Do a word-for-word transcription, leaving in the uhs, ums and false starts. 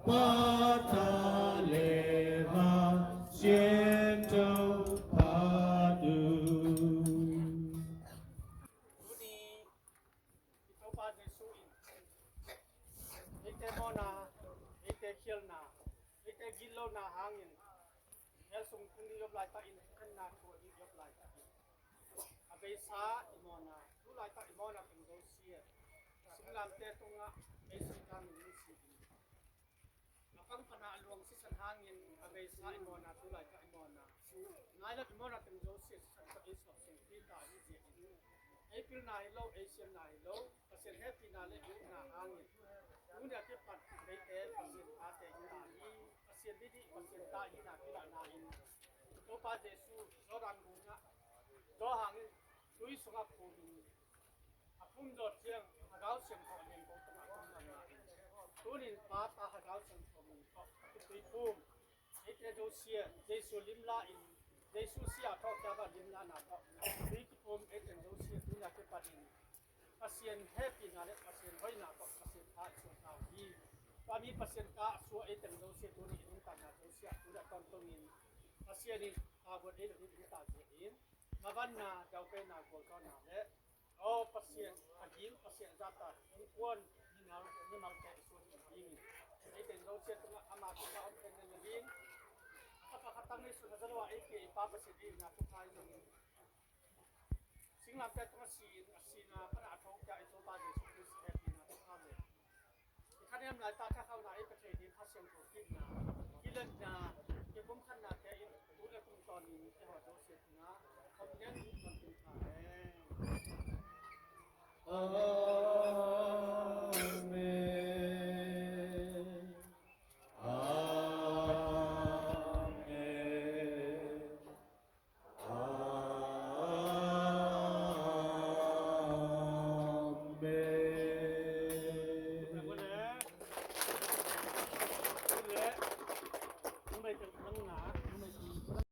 Pa, Tha le Pasian Topa tu. Tuni i Topa Jesuh in eite mawhna, eite khialhna, eite gitlohna hangin hell sung tung ding i op laitakin, khenna thu a ding i op laitakin, a beisa i mawhna, tu laitak i mawhna teng zosia, singlamteh tungah ei sung hangin nusia in, a pang pana a luang sisan hangin a beisa i mawhna, tu laitak i mawhna, nailam i mawhna teng zosia sisan tawh ei suak sungpi ta hi zia in, ei pilna hi lo, ei siamna hi lo, Pasian hehpihna le i upna hangin tuni a kipat eite Pasian tate hi ta hi. Pasian mi ding, Pasian ta hihna kilahna in Topa Jesuh Jordan gun ah Johan in tui sungah phum in, a phum zawh ciang Hagau Siangtho lian ko tungah a phum bangin, tunin Pa, Ta, Hagau Siangtho min tawh a kituiphum eite zosia Jesuh limla in, Jesuh si-a thawhkik a limlahna tawh tui kiphum eite zosia tuni a kipatin Pasian hehpihna le Pasian hoihna tawh Pasian tha i suah ta hi. Tua mi Pasian tha a suah eite zosia tuni i nuntakna zosia tuni a tawntungin Pasian in tha buat ei lo ding i nuntak zia in, mavanna, daukaina, gualzawhna le aw Pasian a ding, Pasian zahtak innkuan, mimal, mimalte i suan ding in, eite zosia tungah ama tungah om pen nen ding, a pakhat tang nei sun a zalo a ei pia i Pa Pasian ei na thupha i zongin, singlamteh tungah si in, a sihna panah a thawhkik a i Topa Jesuh Khrist hehpihna thupha le i thanem laitak thakhauhna ei pia thei ding Kha Siangtho kitna, kiletna, kipumkhatnate in tu le kum tawnin ei haw zosia tungah om den ding